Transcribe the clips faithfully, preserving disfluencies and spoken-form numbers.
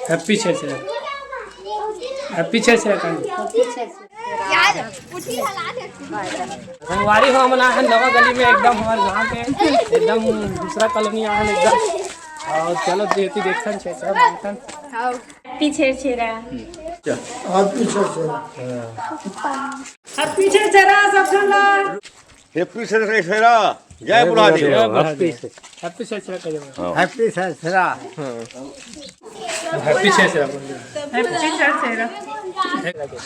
Happy Chherchhera. Happy Chherchhera काकी। संगवारी हो, हमन आए हन नवा गली में, एकदम हमर गांव के, एकदम दूसरा कॉलोनी आए हन एकदम। अउ चलो देती देखथन छेरछेरा मांगथन। हैप्पी छेरछेरा। हैप्पी छेरछेरा सब झन ला। हैप्पी छेरछेरा, जय बुढ़ादेव। जय बुढ़ादेव। हैप्पी छेरछेरा कहिए। हाँ। हैप्पी छेरछेरा। हैप्पी छेरछेरा बोल दे। हैप्पी छेरछेरा।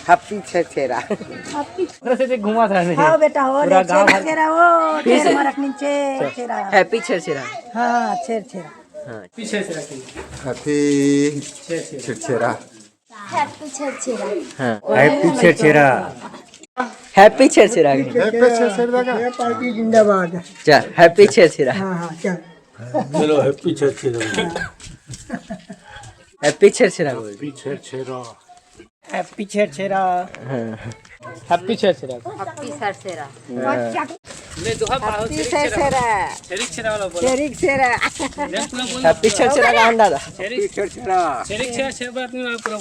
हैप्पी छेरछेरा। ओकरे से देख घुमा था नहीं। हाँ बेटा, हो पूरा रे, गाँव भर छेरछेरा, हो, फिर से। ढेर मरक नीचे, छेरछेरा। हैप्पी छेरछेरा। हाँ, छेरछेरा। हाँ। हैप्पी छेरछेरा कहिए। हैप्पी छेरछेरा। छेरछेरा। हैप्पी छेरछेरा। हाँ। Happy Chherchhera. Happy Chherchhera. Happy Chherchhera का? ये पार्टी जिंदाबाद। चल, हैप्पी छेरछेरा। हाँ, हाँ, चल। चलो, हैप्पी छेरछेरा। हैप्पी छेरछेरा बोल। हैप्पी छेरछेरा। हैप्पी छेरछेरा। हाँ। हैप्पी छेरछेरा। हैप्पी छेरछेरा। हाँ। ले, दोहा पाओ, हैप्पी छेरछेरा। छेरछेरा। छेरछेरा वाला बोलो। छेरछेरा। ले, पूरा बोलो। हैप्पी छेरछेरा का अंडा दा। छेरछेरा। छेरछेरा। छेरछेरा, छेरछेरा, पूरा।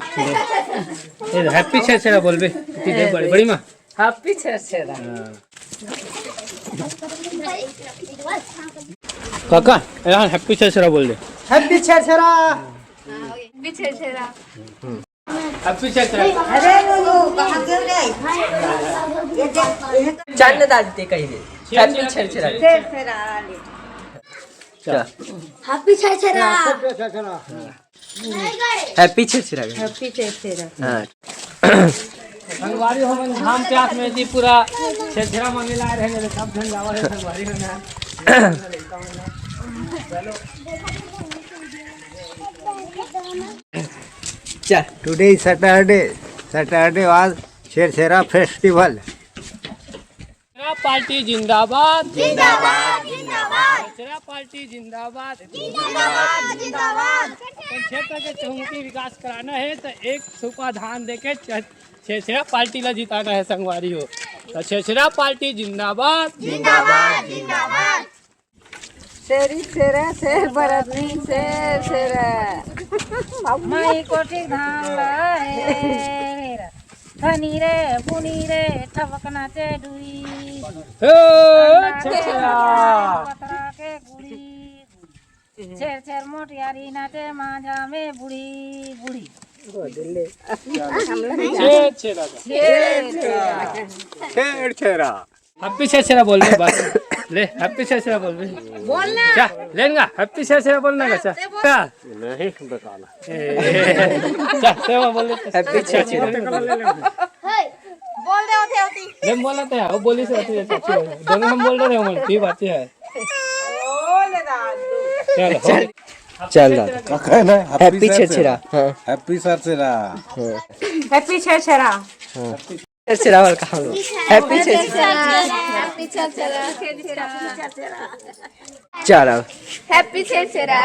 ए, हैप्पी छेरछेरा बोल बे। इतनी देर बड़ी, बड़ी माँ। हैप्पी छेरछेरा। काका, यहाँ हैप्पी छेरछेरा बोल दे। Happy Chherchhera. Happy Chherchhera. Happy Chherchhera. अरे नो, नो, कहाँ गिर गए? ये देख, ये तो चंद दादी ते कही दे। हैप्पी छेरछेरा। छेरछेरा ले। चल। Happy Chherchhera. Happy Chherchhera. Happy Chherchhera. हाँ। संगवारी हो, हमन घाम प्यास में जी पूरा छेरछेरा मांगे ला रहे हैं, सब झन जावा है संगवारी हो ना। चल। Today is Saturday. Saturday was Chherchhera festival. Chherchhera party जिंदाबाद। जिंदाबाद, जिंदाबाद। छेरछेरा पार्टी जिंदाबाद। जिंदाबाद, जिंदाबाद। अपन क्षेत्र के चहुमुखी विकास कराना है तो एक सुपा धान देके छ-, छेरछेरा पार्टी ला जिताना है संगवारी हो। तो छेरछेरा पार्टी जिंदाबाद। जिंदाबाद, जिंदाबाद। छेरछेरा, छेरछेरा, छेरछेरा। माई कोठी धान ला हे, हेरा। धनी रे, बुनी रे, ठबक नाचे डुई। ए, छेरछेरा। पतरा के गुड़ी। छेरछेर मोटियारी नाचे माझा में बुढ़ी, बुढ़ी। छेरछेरा। छेरछेरा। छेरछेरा। हैप्पी छेरछेरा बोल दे बस। ले, हैप्पी छेरछेरा बोल दे। बोलना। क्या? लेना? हैप्पी छेरछेरा बोलना का? हाँ, क्या? ते बोल। क्या? नहीं बताना। ए, क्या? सेवा बोल दे। हैप्पी छेरछेरा। बोल दे होते होती। ले, बोल रहे हैं, वो बोली से होती है, अच्छी बात है। दोनों हम बोल रहे हैं, मन की बात है। बोल दादू। चलो। चल दादा। का कहना है? हैप्पी छेरछेरा। हाँ। हैप्पी छेरछेरा। हाँ। हैप्पी छेरछेरा। हाँ। छेरछेरा वाला कहाँ लो? हैप्पी छेरछेरा। हैप्पी छेरछेरा। चल अब। हैप्पी छेरछेरा।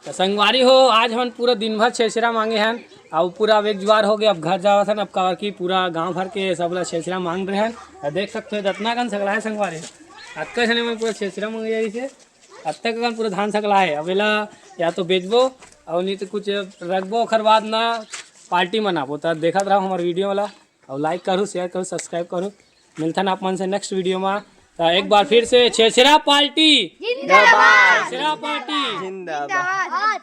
तो संगवारी हो, आज हमन पूरा दिन भर छेरछेरा मांगे हन, अउ पूरा अब एक जुआर हो गए। अब घर जावत हन, अब काबर कि पूरा गांव भर के सब ला छेरछेरा मांग रहे हन। अउ देख सकते हो, इतना कन सकला है संगवारी, अतका झने मन पूरा छेरछेरा मांगे जाइसे। अतका कन पूरा धान सकला है। अब एला या तो बेचबो, अउ नहीं तो कुछ रखबो, ओखर बाद ना पार्टी मनाबो। तो देखत रहो हमारे वीडियो वाला, अउ लाइक करू, शेयर करू, सब्सक्राइब करू। मिलथन आप मन से नेक्स्ट वीडियो में। तो एक बार फिर से छेरछेरा पार्टी जिंदाबाद। छेरछेरा पार्टी जिंदाबाद।